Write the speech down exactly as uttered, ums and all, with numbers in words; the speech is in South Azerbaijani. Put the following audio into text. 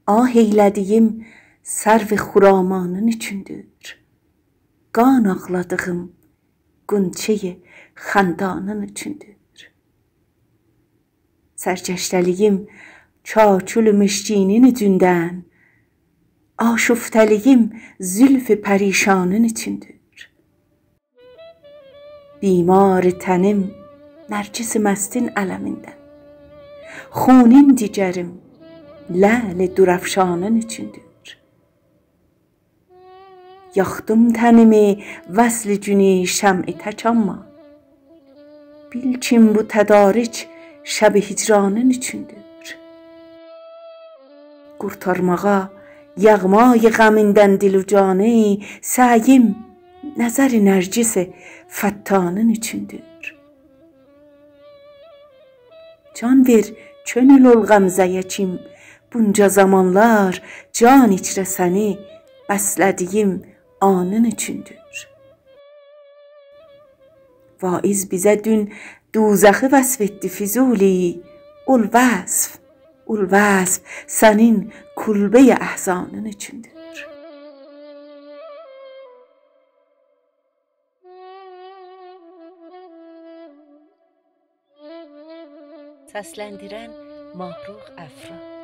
آه ائیله‌دیگیم سرو خرامانین اوچوندور. قان آغلادیغیم غنچه‌ی خندانین اوچوندور. سرگشته‌لیگیم کاکل مشکینین اوزوندن، آشفته‌لیگیم زلف پریشانین اوچوندور. بیمار تنیم نرگس مستین علمیندن، خونین جگریم لعل درافشانین اوچوندور. یاخدیم تنیمی وصل گونو شمع تک، آمما بیل کیم بو تدارک شب هجرانین اوچوندور. قورتارماغا یغمای غمیندن دل و جانی، سعیم نظر نرگس فتانین اوچوندور. جان وئر، کؤنول اول غمزه‌یه کیم، بونجا زامانلار جان ایچره سنی بسله‌دیگیم آنین اوچوندور. واعظ بیزه دون دوزخی وصف ائتدی، فضولی، اول وصف، اول وصف سنین کلبه‌ی احزانین اوچوندور. سسلندیرن: ماهرخ افرا.